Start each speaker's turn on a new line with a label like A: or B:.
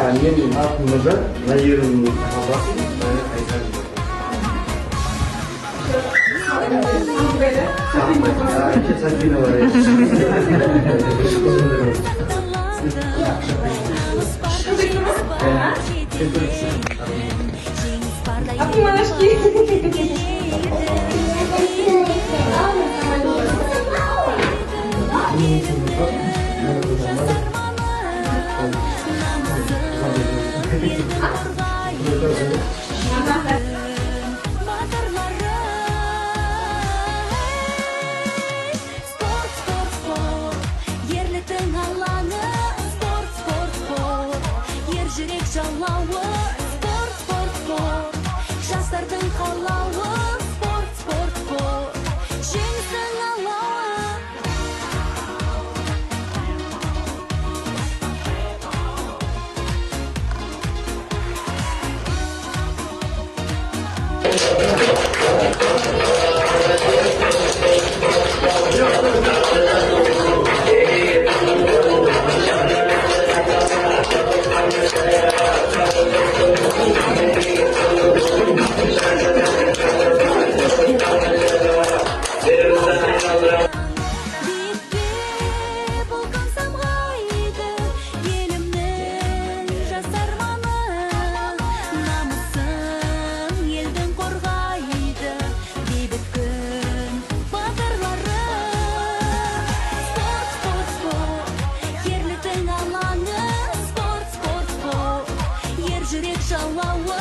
A: Менің атым Нұржан, Наирдің апасы, Айза. Сабина бар. Үш қызым да бар.
B: Апиманашки.
A: Менің қызым бар.
C: Спорт, спорт, спорт, ерліктің алаңы. Спорт, спорт, спорт, ер жүрек жалауы. Спорт, спорт, спорт, жастардың қалауы. Спорт, спорт, спорт, жеңістің алауы. Биікке бұлқын самғайды елімнің жас арманы, намысын елдің қорғайды бейбіт күн батырлары. Спорт, спорт, спорт, ерліктің алаңы. Спорт, спорт, спорт, ер жүрек жалауы.